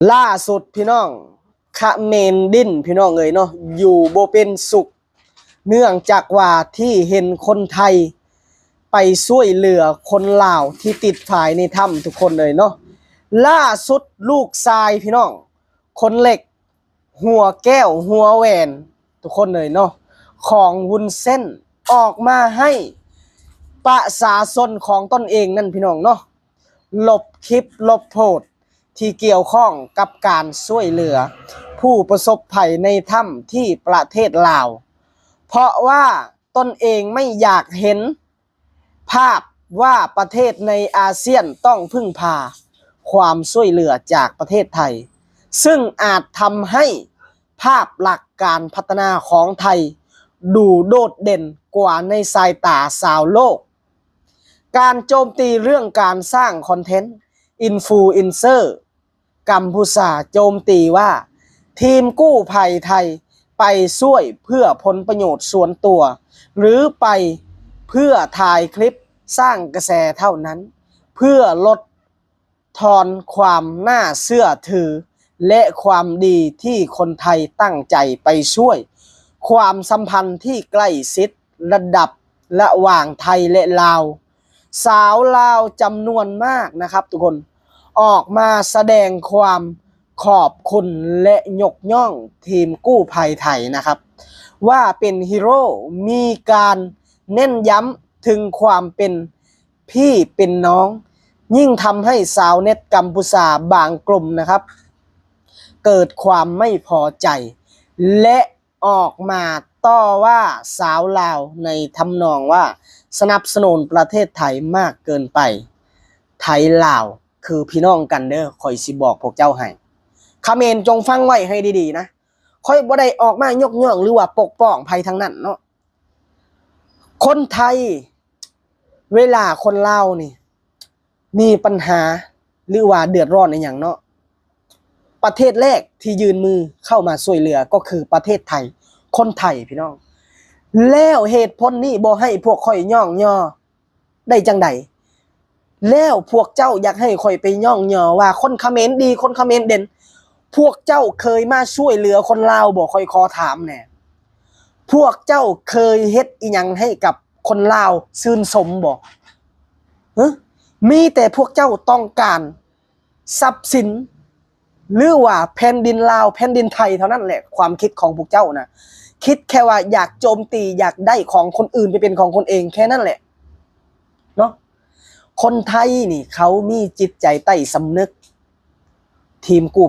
ລ່າສຸດພີ່ນ້ອງ ຂະເໝນດິນພີ່ນ້ອງເອີຍເນາະ ຢູ່ບໍ່ເປັນສຸກ ເນື່ອງຈາກວ່າທີ່ເຫັນຄົນໄທໄປຊ່ວຍເຫຼືອຄົນລາວທີ່ຕິດຝາຍໃນຖ້ຳ ທຸກຄົນເອີຍເນາະ. ລ່າສຸດລູກຊາຍພີ່ນ້ອງ ຄົນເລັກ ຫົວແກ້ວຫົວແຫວນ ທຸກຄົນເອີຍເນາະ ຂອງວຸ້ນເສັ້ນ ອອກມາໃຫ້ປະຊາຊົນຂອງຕົນເອງນັ້ນພີ່ນ້ອງເນາະ ລົບຄລິບລົບໂພສທີ່ກ່ຽວຂ້ອງກັບການຊ່ວຍເຫຼືອຜູ້ປະສົບໄພໃນຖ້ຳທີ່ປະເທດລາວ ເພາະວ່າຕົນເອງໄມ່ຢາກເຫັນ ພາບວ່າປະເທດໃນອາຊຽນຕ້ອງເພິ່ງພາຄວາມຊ່ວຍເຫຼືອຈາກປະເທດໄທ ຊຶ່ງອາດທຳໃຫ້ພາບລັກການພັດທະນາຂອງໄທດູໂດດເດັ່ນກວ່າໃນສາຍຕາຊາວໂລກ. ການໂຈມຕີເລື່ອງການສ້າງຄອນເທັນ ອິນຟລູເອັນເຊີ ກຳພູຊາໂຈມຕີວ່າ ທີມກູ້ໄພໄທໄປຊ່ວຍເພື່ອຜົນປະໂຫຍດສ່ວນຕົວ ຫຼື ໄປເພື່ອຖ່າຍຄລິບສ້າງກະແສເທົ່ານັ້ນ ເພື່ອລົດທອນຄວາມໜ້າເຊື່ອຖື ແລະ ຄວາມດີທີ່ຄົນໄທຕັ້ງໃຈໄປຊ່ວຍ. ຄວາມສຳພັນທີ່ໃກ້ຊິດ ລະດັບລະຫວ່າງໄທ ແລະ ລາວ, ຊາວລາວຈຳນວນມາກນະຄັບທຸກຄົນ ອອກມາສະແດງຄວາມຂອບຄຸນ ແລະ ຍົກຍ້ອງທີມກູ້ໄພໄທນະຄັບ ວ່າເປັນຮີໂຣ, ມີການເນັ້ນຢ້ຳເຖິງຄວາມເປັນພີ່ເປັນນ້ອງ, ຍິ່ງທຳໃຫ້ຊາວເນັດກຳພູຊາບາງກຸ່ມນະຄັບ ເກີດຄວາມໄມ່ພໍໃຈ ແລະ ອອກມາຕໍ່ວ່າຊາວລາວໃນທຳນອງວ່າສະໜັບສະໜູນປະເທດໄທມາກເກີນໄປ. ໄທລາວຄືພີ່ນ້ອງກັນເດີ້ ຂ້ອຍຊິບອກພວກເຈົ້າໃຫ້. ຂະເໝນຈົ່ງຟັງໄວ້ໃຫ້ດີໆນະ. ຂ້ອຍບໍ່ໄດ້ອອກມາຍົກຍ້ອງ ຫຼືວ່າປົກປ້ອງໃຜທັງນັ້ນເນາະ. ຄົນໄທ ເວລາຄົນລາວນີ້ ມີບັນຫາ ຫຼືວ່າເດືອດຮ້ອນອີ່ຫຍັງເນາະ ປະເທດແລກທີ່ຍື່ນມືເຂົ້າມາຊ່ວຍເຫຼືອກໍຄືປະເທດໄທ ຄົນໄທພີ່ນ້ອງ. ແລ້ວເຫດຜົນນີ້ບໍ່ໃຫ້ພວກຂ້ອຍຍ້ອງຍໍໄດ້ຈັ່ງໃດ? ແລ້ວພວກເຈົ້າຢາກໃຫ້ຂ້ອຍໄປຍ້ອງຍໍວ່າຄົນຂະເໝນດີ ຄົນຂະເໝນເດັ່ນ. ພວກເຈົ້າເຄີຍມາຊ່ວຍເຫຼືອຄົນລາວບໍ່? ຂ້ອຍຂໍຖາມແດ່. ພວກເຈົ້າເຄີຍເຮັດອີ່ຫຍັງໃຫ້ກັບຄົນລາວຊື່ນຊົມບໍ່? ຮະ? ມີແຕ່ພວກເຈົ້າຕ້ອງການຊັບສິນ ຫຼືວ່າແຜ່ນດິນລາວ ແຜ່ນດິນໄທເທົ່ານັ້ນແຫຼະ. ຄວາມຄິດຂອງພວກເຈົ້ານະ ຄິດແຄ່ວ່າຢາກໂຈມຕີ ຢາກໄດ້ຂອງຄົນອື່ນໄປເປັນຂອງຕົນເອງ ແຄ່ນັ້ນແຫຼະເນາະ. ຄົນໄທນີ້ເຂົາມີຈິດໃຈໃຕ້ສຳນຶກ ທີມກູ້ໄພ